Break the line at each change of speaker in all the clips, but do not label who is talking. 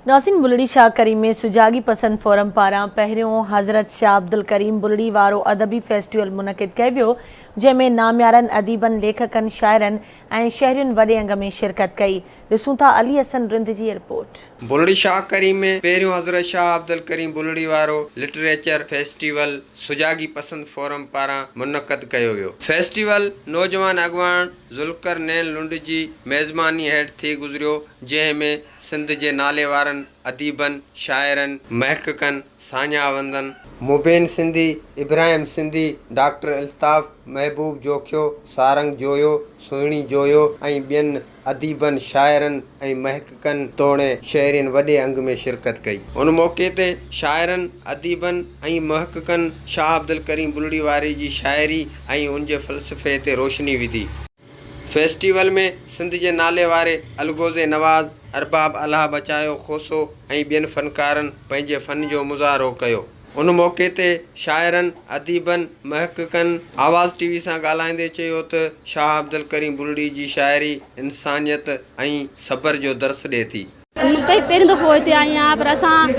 ناظرين بلڙي شاهه ڪريم ۾ سجاڳي پسند فورم پاران پهريون حضرت شاهه عبدالڪريم بلڙي وارو ادبي فيسٽيول منعقد ڪيو ويو جنهن ۾ ناميارن اديبن ليکڪن شاعرن ۽ شهرين وڏي انگ ۾ شرڪت ڪئي ڏسون ٿا علي حسن رند جي رپورٽ.
بلڙي شاهه ڪريم ۾ پهريون حضرت شاهه عبدالڪريم بلڙي وارو لٽريچر فيسٽيول سجاڳي پسند فورم پاران منعقد ڪيو ويو. فيسٽيول نوجوان اڳواڻ ذوالقرنين لنڊ جي ميزباني هيٺ ٿي گذريو جنهن ۾ سنڌ جي ناليوارن اديبن، شاعرن، محققن، ساڃاهه وندن، مبين سنڌي، ابراهيم سنڌي، ڊاڪٽر الطاف محبوب جوکيو، سارنگ جويو، سهڻي جويو ۽ ٻين اديبن، شاعرن ۽ محققن توڻي شهرين وڏي انگ ۾ شرڪت ڪئي. ان موقعي تي شاعرن، اديبن ۽ محققن شاهه عبدالڪريم بلڙي واري جي شاعري ۽ ان جي فلسفي تي روشني وڌي. فيسٽيول ۾ سنڌ جي نالي واري الغوزي نواز، ارباب الهه بچايو کوسو ۽ ٻين فنڪارن پنهنجي فن جو مظاهرو ڪيو. ان موقعي تي شاعرن، اديبن، محققن آواز ٽي وي سان ڳالهائيندي چيو ته شاهه عبدالڪريم بلڙي جي شاعري انسانيت ۽ صبر جو درس ڏي ٿي.
مان پهريون دفعو هتي آئي آهيان پر اسان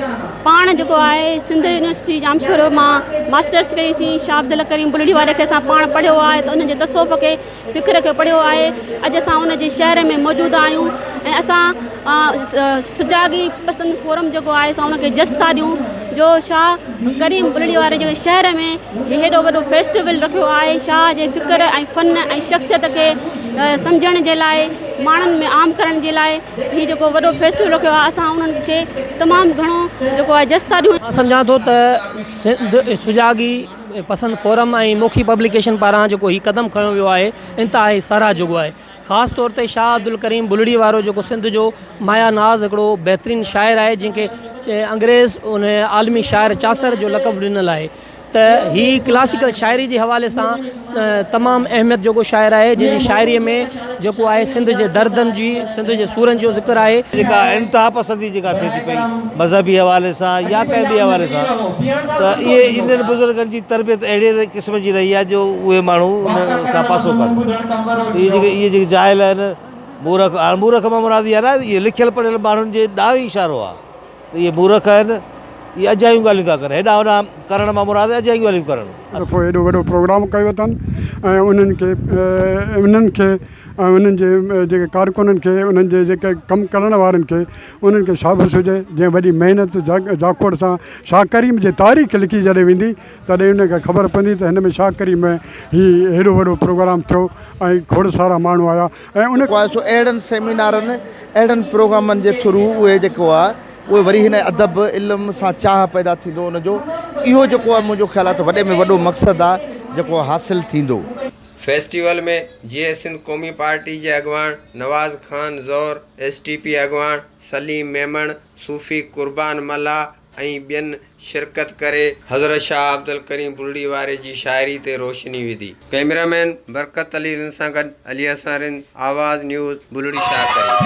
پاڻ جيڪو آهي سنڌ يونيورسٽي ڄامشورو مان ماسٽرس ڪئي سين شاهه عبدالڪريم بلڙي واري کي اسان پاڻ پڙهيو آهي ته ان جي تصوف کي فڪر کي پڙهيو آهي اڄ اسان ان جي شهر ۾ موجود آهيون ۽ اسان سجاڳي پسند فورم جيڪو آهي اسان ان کي جس ٿا ڏيون جو شاهه ڪريم بلڙي واري جي شهر ۾ هي هيڏو وڏو فيسٽيول رکيو آهي شاهه جي فڪر ۽ فن ۽ شخصيت کي سمجهڻ جي لاء ماڻهن ۾ عام ڪرڻ جي لاء هي جيڪو وڏو فيسٽيول رکيو آهي اسان انهن کي تمام گهڻو جيڪو آهي جس ٿا ڏيون.
مان سمجهان ٿو ته سنڌ سجاڳي پسند فورم ۽ موکي پبليڪيشن پاران جيڪو هي قدم کنيو ويو آهي انتهائي ساراهه جوڳو آهي خاص طور تي شاهه عبدالڪريم بلڙي وارو جيڪو سنڌ جو مايا ناز هڪڙو بهترين شاعر آهي جنهن کي انگريز ان عالمي شاعر چاسر جو لقب ڏنل آهي ته هي ڪلاسيڪل شاعري جي حوالي سان تمام اهميت جوڳو شاعر آهي جنهن جي شاعري ۾ جيڪو آهي سنڌ جي دردن جي سنڌ جي سورن جو ذڪر آهي.
جيڪا انتها پسندي جيڪا ٿئي ٿي پئي مذهبي حوالي سان يا ڪنهن ٻئي حوالي سان ته اهي انهن بزرگن جي تربيت اهڙي قسم جي رهي آهي جو اهي ماڻهو انهن کان پاسو ڪن اهي جيڪي اهي جيڪي جاهل آهن مورک هاڻ مورک مان مراد اها نه آهي اهي لکيل پڙهيل ماڻهن جي ڏانهن اشارو آهي. ته اهي مورک آهن، اهي اجايون ڳالهيون ٿا ڪن، هيڏانهن هوڏانهن ڪرڻ مان مراد اجايون ڳالهيون ڪرڻ.
دفعو ايڏو وڏو پروگرام ڪيو اٿن ۽ انهن کي انهن کي ۽ انهن جي جيڪي ڪارڪنن کي انهن جي جيڪي ڪم ڪرڻ وارن کي انهن کي شابس هجي جنهن وڏي محنت جاکوڙ سان شاهه ڪريم جي تاريخ لکي جڏهن ويندي تڏهن انهن کي خبر پوندي ته هن ۾ شاهه ڪريم ۾ هي هيڏو وڏو پروگرام ٿيو ۽ کوڙ سارا ماڻهو آيا ۽ ان
سو اهڙن سيمينارن اهڙن پروگرامن جي ٿرو اهي جيڪو آهي اهي وري هن ادب علم سان چاهه پيدا ٿيندو ان جو اهو جيڪو آهي منهنجو خيال آهي ته وڏي ۾ وڏو مقصد آهي جيڪو حاصل ٿيندو.
فيسٽيول ۾ جيئي سنڌ قومي پارٽي جي اڳواڻ Nawaz Khan Zaur, S T P اڳواڻ سليم ميمڻ، صوفي قربان ملاح ۽ ٻين شرڪت ڪري حضرت شاهه عبدالڪريم بلڙي واري جي شاعري تي روشني وڌي. ڪئميرا مين برڪت علي رند سان گڏ علي حسن رند، آواز نيوز، بلڙي شاهه ڪريم.